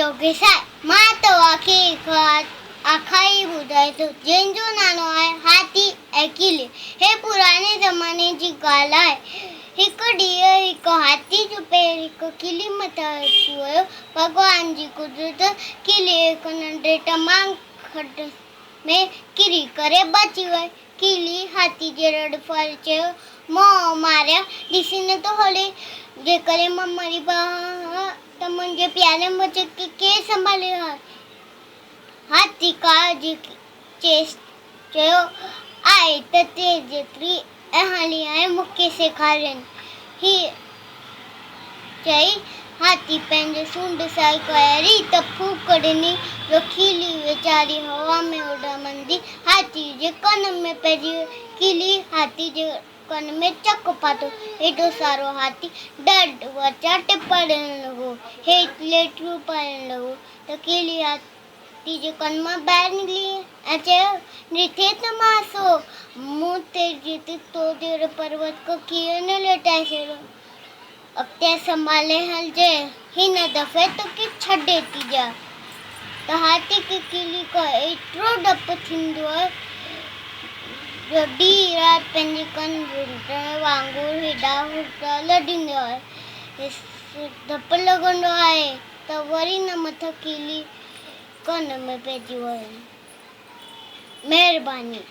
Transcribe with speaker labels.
Speaker 1: جو گسائي. مان توهان کي هڪ آکاڻي ٻڌايان ٿو، جنهن جو نالو آهي هاٿي ۽ ڪيلي. هي پراڻي زماني جي ڳالهه آهي. هڪ ڏينهن هڪ هاٿي جو پير هڪ ڪيلي مٿان اچي ويو. ڀڳوان جي قدرت ڪيلي هڪ ننڍڙي ٽمانگ کڏ ۾ ڪري ڪري بچي وئي. ڪيلي هاٿي جي رڙ ڦاڙي چيو، مئو ماريا، ڏسين نه ٿو هلي، جيڪڏهن مان مري پوان ها ته منهنجي پياري ٻچي کي ڪير سنڀالي ها؟ هاٿي ڪاوڙ جي چيس چيو، آء ته تيز جيتري اهلي آهيان، مون کي سيکارين. هي چئي هاٿي پنهنجي سونڍ سان هڪ اهڙي ته ڦوڪ ڏني جو کيلي ويچاري هوا ۾ اڏامندي هاٿي جي ڪن ۾ پئجي وئي. کيلي هاٿي جي ڪن ۾ چڪ پاتو. ايڏو سارو هاٿي ڏاڍ وچان ٽپا ڏيڻ لڳو. هيٺ ليٽيون پائڻ لڳو ته کيلي هاٿي جي ڪن مان ٻاهر نڪري ۽ چيو، ڏٺئي ته ماسو، مون تي جت تو جهڙو پروت ڪو ڪيئن نه ليٽائي ڇڏيو. اڳتي سنڀالي هلجي، هن دفعي توکي ڇڏي ٿي ڏيان. ته هاٿي کي ڪيلي کان ايترو ڊپ ٿيندو هو، جو ڏينهن رات پنهنجي ڪن رڙهڻ وانگر هيڏانهن هوڏانهن لڏيندو آهي. ڊپ لڳندو آهي. ته وري نه مٿان ڪيلي ڪن ۾ پئجي ويم. مهرباني.